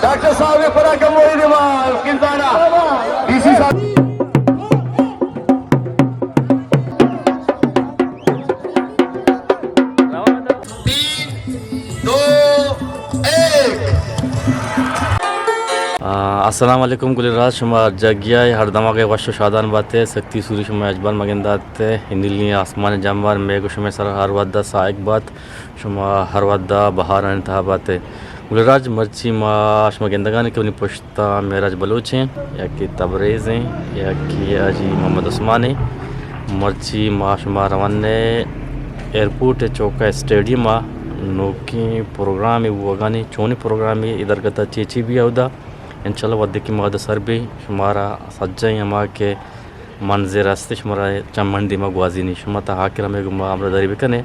ڈاکٹر صاحب، یہ پورا کموئی دیما، کنزانا، ڈی سی صاحب۔ تین، دو، ایک۔ آ، السلام علیکم گل راج، شما جاگی آئے، ہر دماغ وش و شادان باتے، سکتی سوری شما اجبال مگندات، نیلی آسمان جمبر، میگ و شمے سر ہر ودا سائق بات۔ شما ہر وھد ءَ بہارانی تہا بات ئے۔ گل راج، مرچی ما شما گندگان کہ منی پشت ءَ معراج بلوچ ایں، یکے تبریز ایں، یکے حاجی محمد عثمان ایں۔ مرچی ما شما روان ایں ایئرپورٹ ءِ چوک ءَ اسٹیڈیم ءَ، نوکیں پروگرامے بوگانی، چونیں پروگرامے اے درگت ءَ چے چے بی اودا۔ انشاءاللہ وھدے کہ ما اودا سر بی شمارا سجہیں ہما کہ منظر است، شمارا چمانی دیما گوازینی۔ شما تا آخر ہمے گوں ما ہمراہداری بکنے۔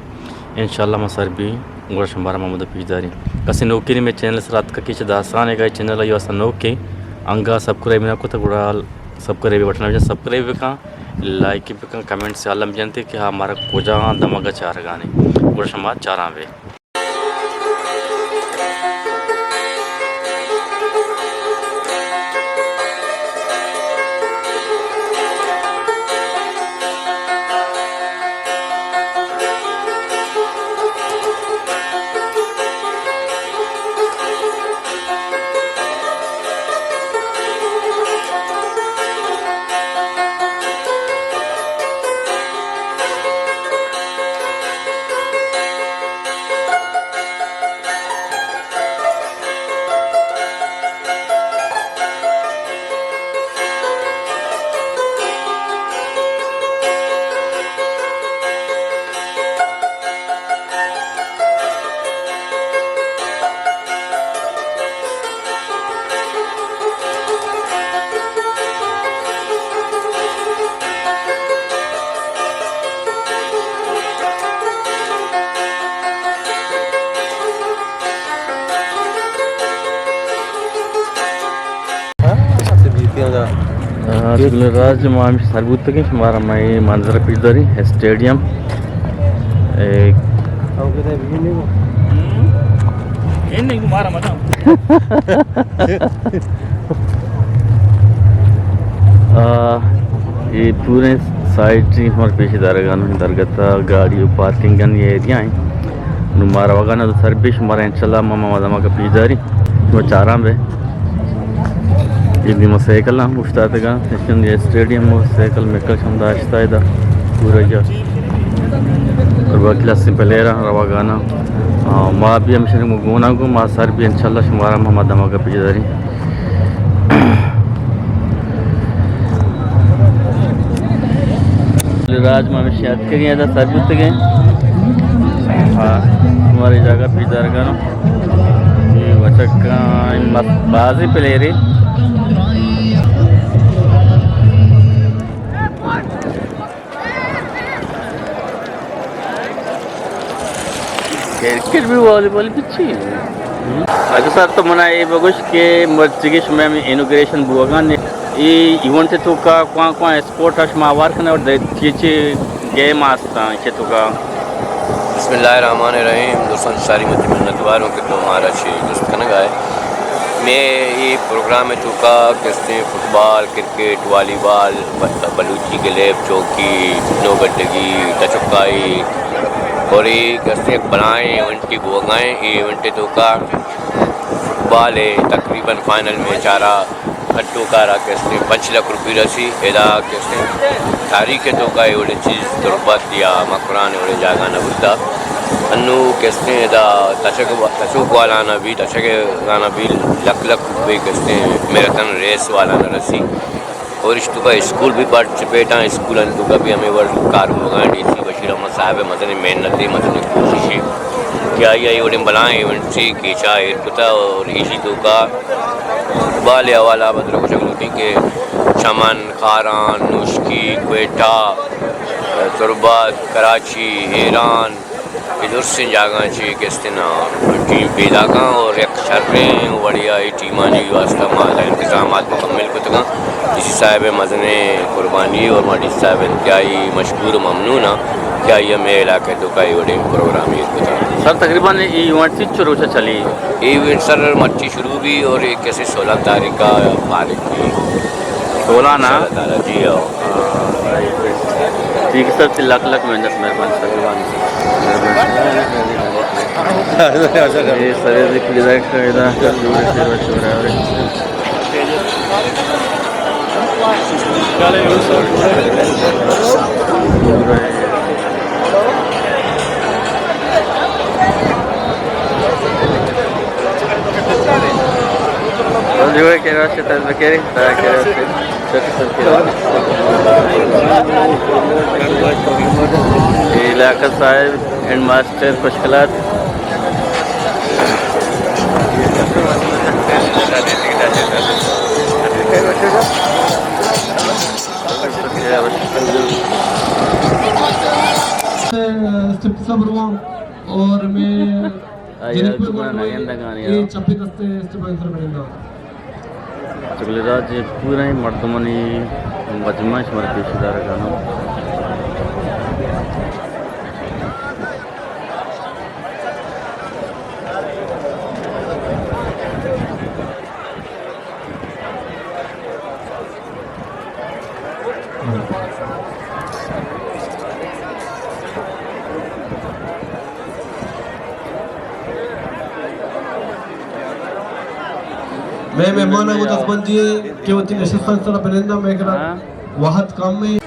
انشاءاللہ ما سر بی گڑا شمارا ما ہمودا پیش داریں۔ کسے نوکیں مئے چینل سرا اتکا کہ چہ داستان ءِ گائے چینل ءَ واسطہ نوکیں، انگا سبسکرائب نہ کتا گڑا سبسکرائب بٹن ءَ بجن، سبسکرائب بکن، لائک بکن، کمنٹ سے عالم جنتے کہ ہاں مارا کجا دمگا چارگانے۔ گڑا شما چاراں بے۔ آ، گل راج، ما ہمیش سر بوتگیں، شمارا ما اے منظر پیش داری، اسٹیڈیم۔ اے، آ، اے پوریں سائیڈ ہمارے پیش دارگان درگت ءَ گاڑی و پارکنگ اے ایریا ایں۔ نوں مارا وگانا تو سر بی شمارا انشاءاللہ ما، ما دمگا پیش داری۔ شما چاراں بے۔ اے دیما سائیکل ہم اوشتاتگاں۔ اسٹیڈیم، سائیکل میکل ہم داشتا ادا۔ پورا جا۔ اور باقی لسیں پلیئر ہم روگانا۔ آ، ما بی ہمشہ گونا گو، ما سر بی انشاءاللہ شمارا ما، ما دمگا پیش داری۔ راج ما ہمیش یاد کری ادا سر بوتگیں۔ ہاں، ہماری جگہ پیدارگانو۔ یہ بچکاں مس-، بازی پلیئرے۔ کرکٹ بھی، والی بال بھی چی؟ اچھا سر، تو منا اے بگوش کہ مرچیگی شمئے ہمے انوگریشن بوگا نے، اے ایونٹ توکا کواں کواں اسپورٹ شما ہوار کنے اور چی چی گیم آستاں چی توکا؟ بسم اللہ الرحمن الرحیم۔ دوستان ساری متی منتوار ہوں کہ تو مارا چی دوست کنگا ہے۔ میں اے پروگرام توکا کستے فٹبال، کرکٹ، والی بال، ب-، بلوچی گلیب، چوکی، نو گڈگی، تچکائی، اور اے کستے بلائیں ایونٹے بوگا ایں۔ اے ایونٹ توکا فٹبال ہے، تقریباً فائنل میں چارا ہر ٹوکارا کستے پنچ لکھ روپی رسی۔ ادا کستے تاریخ توکا اے وڑیں چیز تربت یا مکران اے وڑیں جاگہ نہ بوتا۔ انو کستے ادا تچک، تچوک والانا بھی، تچک والانا بھی لکھ لکھ روپی کستے میراتھن ریس والانا رسی۔ اور اش توکا اسکول بھی پارٹیسپیٹ آں، اسکول ان توکا بھی ہمیں وڑ کار ہوگا۔ ڈی سی بشیر احمد صاحب مزن محنت، مزن کوشش کہ آئی، آئی وڑیں بلائیں ایونٹ سے کیچا ایر کتا اور ایشی توکا فٹبال حوالہ بدر کو چکلوٹی کہ چمن، خاران، نوشکی، کوئٹہ، تربت، کراچی، ایران، اے درستیں جاگہاں چہ کستیں ٹیم پیداکاں اور یک شریں وڑیا اے ٹیمانی واسطہ ما انتظامات مکمل کتگاں۔ ڈی سی صاحب مزنیں قربانی اور ما ڈی سی صاحب انتہائی مشکور و ممنون ہاں۔ کہ آئی ءَ مئے علاقہ ءِ توکا اے وڑیں پروگرام ایر کتگ۔ سر، تقریباً اے ایونٹ چنچو روچ ءَ چلی؟ اے ایونٹ سر مرچی شروع بی اور اے کسے سولہ تاریخ ءَ فارغ بی۔ سولہ نا؟ انشاءاللہ تعالیٰ، جی ہاں۔ ٹھیک ہے سر، لکھ لکھ محنت، مہربانی سر۔ اے سر، دیکھ، ادھر کا، ادھر کا، علاقہ صاحب ہیڈ ماسٹر سر خوش قلات۔ اسٹیپ صبر ہوا اور میں آئی ءَ جنک پہ دکان ورنہ نہ گندگ آنی اے آ۔ چپی دستے اسٹیپ پر بنندہ۔ چکلے راج ءِ پوریں مردمانی مجمع شمارا پیش دارگ ءَ آں۔ مئے مہمان ءَ گوں دستبندی ایں کہ وتی نشستانی سرا بننداں، مئے کرا ہاں۔ وہد کم ایں۔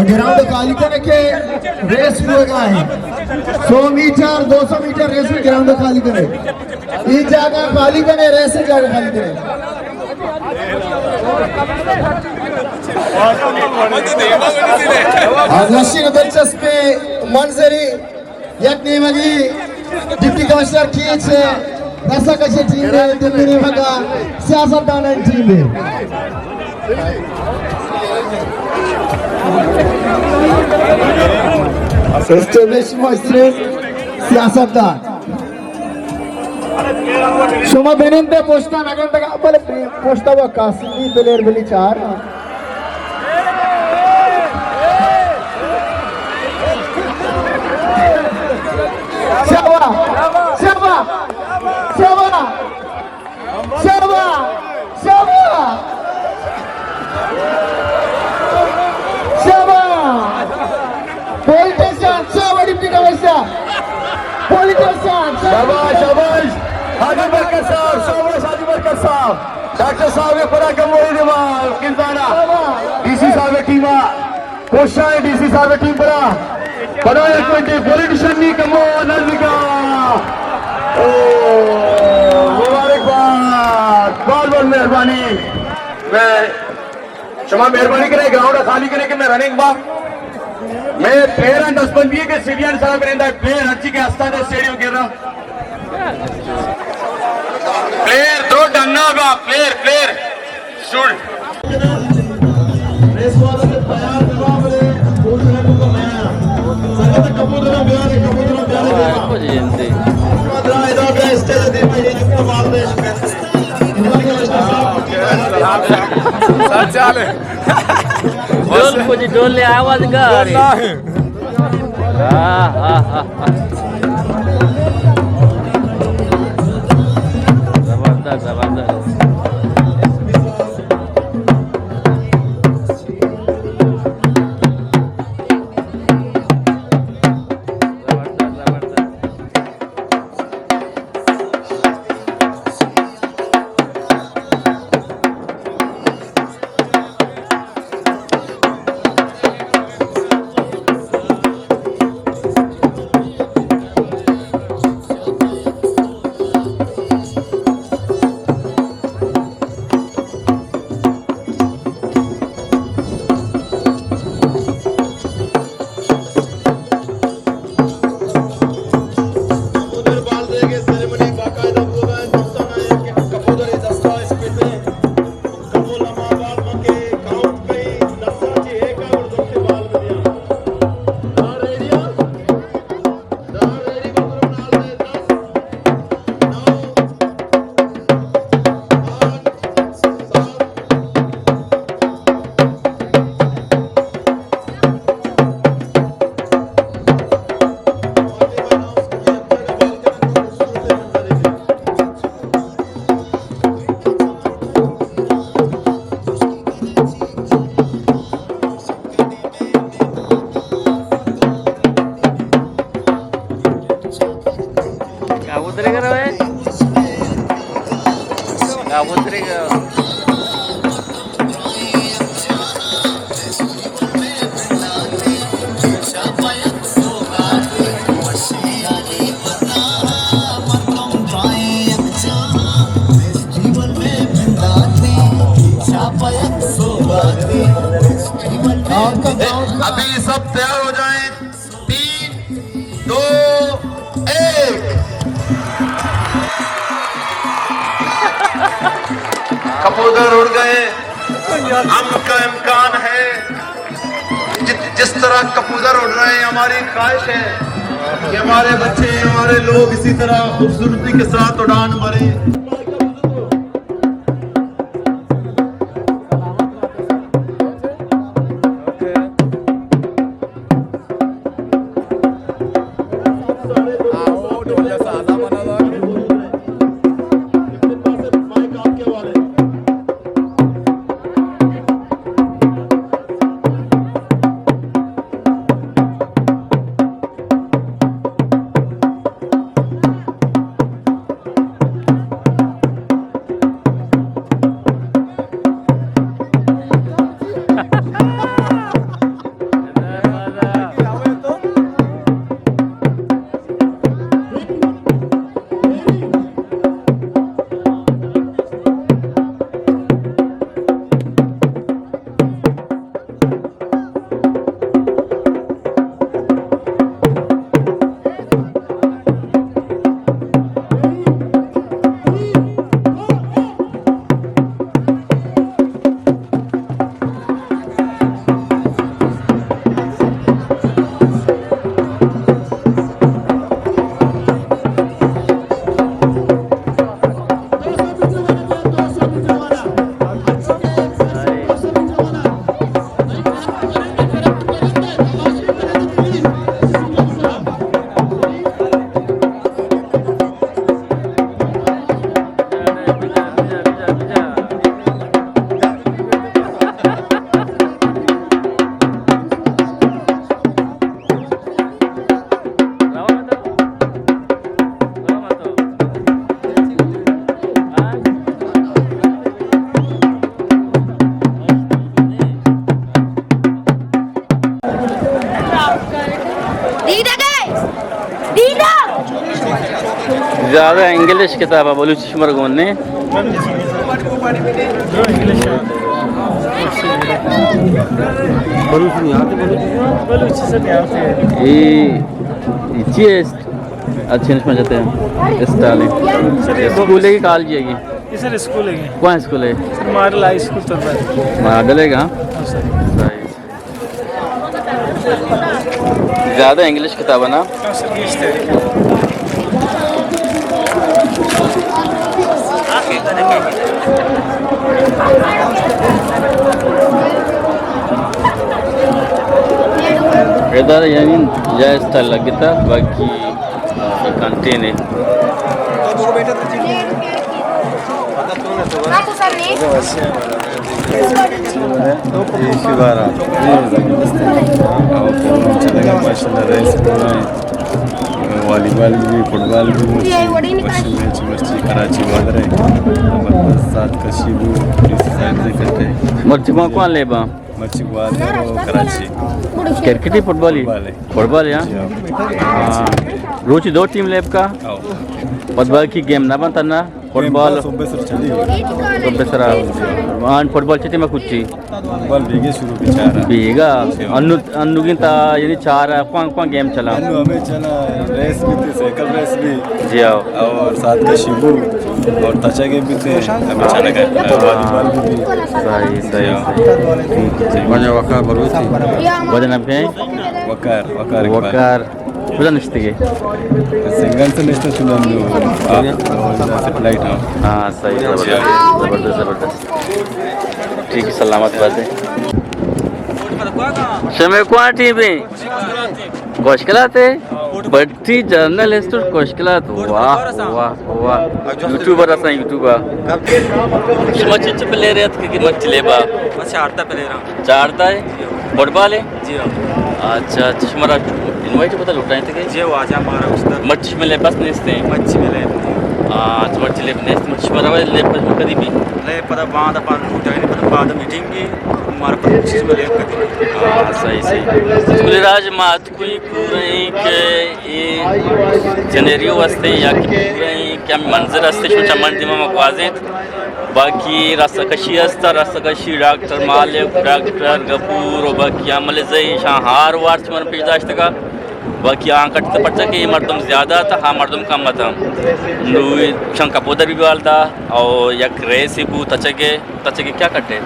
گراؤنڈ خالی کنے کہ ریس بوگا ایں۔ سو میٹر، دو سو میٹر ریس، گراؤنڈ خالی کنے۔ اے جاگہ خالی کنے، ریس جاگہ خالی کنے۔ آ وشیں دلچسپیں منظرے، یک نیمگی ڈپٹی کمشنر کیچ رسا کشے ٹیم ءِ، دومی نیمگا سیاست دانانی ٹیم ءِ۔ اسٹیبلش ماسٹر سیاست دان۔ شما بنندے پشتا نگندگا، بلے پشتا و کاسمی پلیر بلی چار۔ شابا، شابا، شابا، شابا، شابا، شابا۔ پولیٹیشن، شاباش، ڈپٹی کمشنر۔ پولیٹیشن، شاباش، شاباش۔ حاجی برکت صاحب، شاباش، حاجی برکت صاحب۔ ڈاکٹر صاحب، یہ پورا کموئی دیما، کنزانا۔ شاباش۔ ڈی سی صاحب ٹیما، کوشاں ڈی سی صاحب ٹیم پورا۔ پدا یک منٹ، پولیٹیشن نی کمو نزدیکا۔ او، مبارکباد، بہت بہت مہربانی۔ میں شما مہربانی کرے گراؤنڈ خالی کرے کہ میں رننگ با۔ میں پلیئراں دستبندی ہے کہ سیڑھیاں سرا برندہ پلیئر ہرچی کہ ہستا دے سٹیڈیم گر رہا۔ پلیئر دو ڈنا با، پلیئر، پلیئر۔ شوٹ۔ سر چالے۔ ڈول کجی، ڈول آواز گا۔ ہاں، ہاں، ہاں، ہاں۔ زبردست، زبردست۔ اترے گا رہے؟ آپ اترے گا۔ ابھی سب تیار ہو جائیں۔ تین، دو، ایک۔ کپودر اڑ گئے، امن کا امکان ہے۔ جس، جس طرح کپودر اڑ رہے ہیں، ہماری خواہش ہے کہ ہمارے بچے، ہمارے لوگ اسی طرح خوبصورتی کے ساتھ اڑان بھریں۔ زیادہ انگلش کتاب ءَ بلوچی شمر گون نے۔ بلوچی نہیں آتے، بلوچی۔ بلوچی سے نہیں آتے۔ اے، اے چی ہے؟ اچھے نشما جاتے ہیں۔ اسٹال ہے۔ سر، یہ اسکول ہے کہ کالج ہے یہ؟ یہ سر اسکول ہے یہ۔ کون اسکول ہے؟ سر ماڈل ہائی اسکول تربت۔ ماڈل ہے کہاں؟ ہاں سر۔ صحیح۔ زیادہ انگلش کتاب ہے نا؟ ادھر یعنی جائز تھا لگتا، باقی کنٹین ہے۔ والی بال بھی، فٹ بال بھی، مرچی، مرچی میچ، مرچی کراچی بازار ہے۔ زبردست سات کشی بھی، پولیس سائیڈ سے کرتے۔ مرچی کون کون لیبا؟ مرچی گوادر اور کراچی۔ کرکٹی، فٹ بالی؟ فٹ بال ہے۔ فٹ بال، ہاں؟ جی ہاں۔ ہاں۔ روچی دو ٹیم لیب کا؟ ہاں۔ فٹ بال کی گیم نہ بنتا نا؟ فٹ بال۔ گیم صبح سر چلی۔ صبح سر۔ آن فٹ بال چتی میں کچی؟ فٹ بال بیگے شروع بیچارہ۔ بیگا۔ جی ہاں۔ انو، انوگین تا یعنی چار، کون، کون گیم چلا؟ انو ہمیں چلا، ریس بھی تھی، سائیکل ریس بھی۔ جی ہاں۔ اور سات کشی بو، اور تچا گیم بھی تھے، ہمیں چلا گیا۔ والی بال بھی۔ صحیح، صحیح، صحیح۔ وجہ وقار بلوچی۔ وجہ نام کیا ہے؟ وقار، وقار اقبال۔ وقار۔ کجا نشتگے؟ سنگل تو نشتہ، چلو ہم جو، آ، سیٹلائٹ ہاں۔ ہاں، صحیح، زبردست، زبردست، زبردست۔ ٹھیک ہے، سلامت بات ہے۔ شمے کواں ٹیم ہے؟ کوشکلات ہے؟ بٹی جرنلسٹ اور کوشکلات۔ واہ، واہ، واہ۔ یوٹیوبر ہستاں، یوٹیوبر۔ شما چچ پلیئر ات کہ مرچی لیبا؟ بس چارتا پلیئر ہاں۔ چارتا ہے؟ فٹ بال ہے؟ جی ہاں۔ اچھا، اچھا، شمارا انوائٹ پتہ لوٹائیں تھے کہ؟ جی، واجہ مارا استاد۔ مرچی میں لیب بس نیستے ہیں؟ مرچی میں لیب نہیں۔ ہاں، تو مرچی لیب نیستے، مرچی شمارا لیب پر کدی بھی؟ لیب پر باند اپن لوٹائیں، پر بعد میٹنگ کی، ہمارا پر چیز میں لیب کدی بھی۔ ہاں، صحیح، صحیح۔ اسکول راج مات کوئی کوریں کہ یہ سینیریو واسطے یا کہ کوریں کہ ہم منظر ہستے شو چمن دیما مگوازیں۔ باقی رستہ کشی است، رستہ کشی ڈاکٹر مالک، ڈاکٹر غفور و باقی عمل زئی شان ہار وارت من پیش داشتگا۔ باقی آن کٹت پرچا کہ مردم زیادہ تا، ہاں مردم کم تا۔ نو شان کپودر بھی بالدا او یک ریسی بو تچگے، تچگے کیا کٹے؟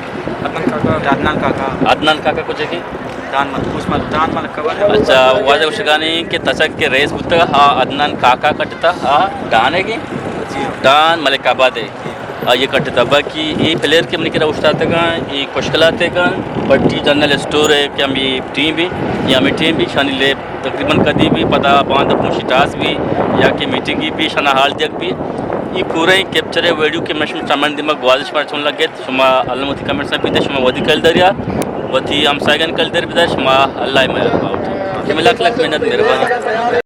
عدنان کاکا۔ عدنان کاکا۔ عدنان کاکا کچھ کی؟ ڈان مل، اس مل، ڈان مل خبر ہے۔ اچھا، واجہ گوشگانی کہ تچگ کے ریس بوتگ، ہا عدنان کاکا کٹتا، ہا ڈانے کی؟ جی۔ ڈان ملک آباد ہے۔ آ، یہ کٹتا۔ باقی یہ پلیئر کے منی کرا اوشتاتگاں، یہ کشکلاتگاں، پٹی جنرل اسٹور ہے کہ ہم یہ ٹیم بھی، یہ ہمیں ٹیم بھی شانی لیب تقریباً کدی بھی پدا باند پوشی ٹاس بھی یا کہ میٹنگ بھی شنا حال دیگ بھی۔ یہ پورے کیپچر ہے ویڈیو کے مشم چمن دیما گوازش پر چون لگے۔ شما الم وتی کمنٹس ءَ بیدے، شما وتی کلداریا، وتی ہمسایگانی کلدار بدار، شما اللہ ءِ مہر باوٹ۔ شما لک لک منت، مہربانی۔